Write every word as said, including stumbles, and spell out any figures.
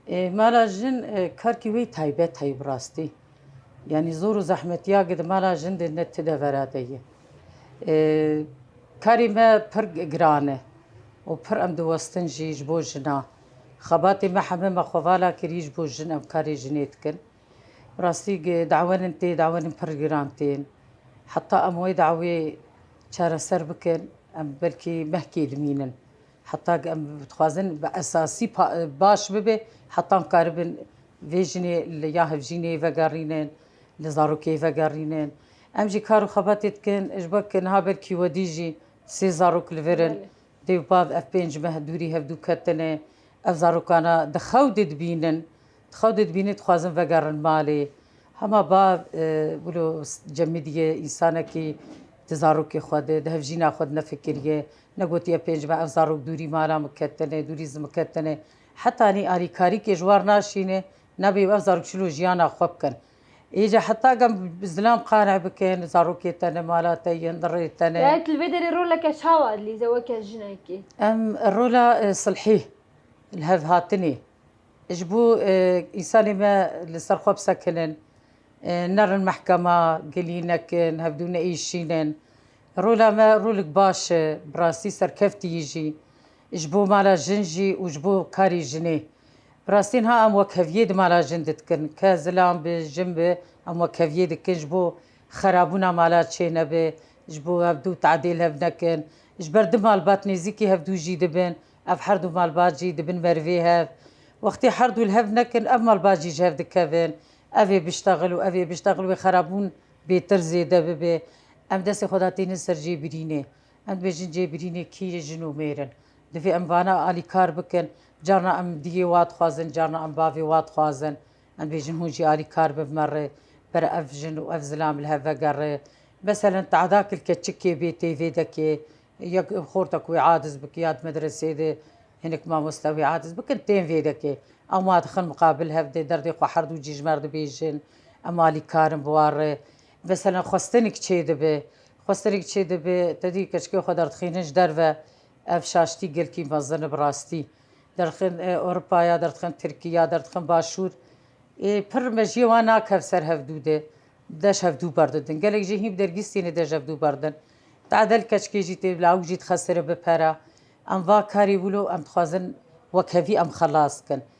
E, mala jin e, karkî wê taybet heye bi rastî. Yanî zor û zehmetiya gi di mala jin de ne ti devera de ye. E, karê me pir giran e û pir em diwestin jî ji bo jina. Xebatê me heme me xwevala kirî ji bo jin em karê jinê dikin. Bi rastî gi dawenin tê, dawenin pir giran tên. Heta em wê dawê çareser bikin, em belkî mehkê dimînin. Heta em dixwazin bi esasî pa-, baş bibe, heta em karibin vê jinê li ya hevjînê vegerînin, li zarokê vegerînin. Em jî kar û xebatê dikin, ji bo ku niha belkî wedî jî sê zarok li vir in. Belê. Dê û bav ev pênc meh dûrî hevdû ketine. Ev zarokana di xew de dibînin. Di xew de dibînin, dixwazin vegerin malê. Hema bav, e, wilo cemidî ye, însanekî di zarokê xwe de, di hevjîna xwe de nefikiriye. Negotiye pênc meh ev zarok dûrî mala min ketine, dûrî zimiketine. Hetanî alîkarîkê ji war naşîne, nabê ev zarok çilo jiyana xwe bikin. Êca heta gem zilam qane bikin, zarokê te ne, mala te yên, dirê te ne. Belki li vê derê roleke çawa dilîze weke jinekê? Em rola, e, silhî, li hev hatinê. Ji bo, e, însanê me li ser xwe bisekinin, e, nerin mehkema, gilî nekin, hevdû neêşînin. Rola me rolik baş e, bi rastî serkeftî yî jî. Ji bo mala jin jî û ji bo karê jinê. Bi rastî niha em wekheviyê di mala jin de dikin. Ke zilam bi, jin bi, em wekheviyê dikin ji bo xerabûna mala çê nebe, ji bo hevdû tadê li hev nekin. Ji ber du malbat nêzîkî hevdû jî dibin. Ev her du malbat jî dibin merivê hev. Wextê her du li hev nekin, ev malbat jî ji hev dikevin. Ev ê biştexil û ev ê biştexil wê xerabûn bêtir zêde bibe. Em destê xwe datînin ser cêbirînê. Em dibêjin cêbirînê kî ye, jin û mêr in. Divê em vana alîkar bikin. Carna em diyê wa dixwazin, carna em bavê wa dixwazin. Em dibêjin hûn jî alîkar bin me re. Bere ev jin û ev zilam li hev vegere. Meselen, tadak li keçikê bê tê vê dekê. Yek xortek wê adiz bike ya di medresê de hinek mamoste wê adiz bikin, tên vê dekê. Em wa dixin miqabil hev de, derdê xwe her du cî ji me re dibêjin. Em alîkar in bi wa re. Meselen, xwestinik çê dibe. Xwestinik çê dibe, te dî keçikê xwe derdixînin ji derve. Ev şaştî gelkî mezin e bi rastî. Derdixin, e, Ewropaya, derdixin Tirkiya, derdixin Başûr. Ê, pir mejiyê wan nakev ser hevdû de. Dej hevdû berdidin. Gelek jê hîn bi dergîstînê dej hevdû berdin. Tadel keçikê jî tê bila ew jî dixesire bi pera. Em va karî wilo em dixwazin wekhevî em xelas kin.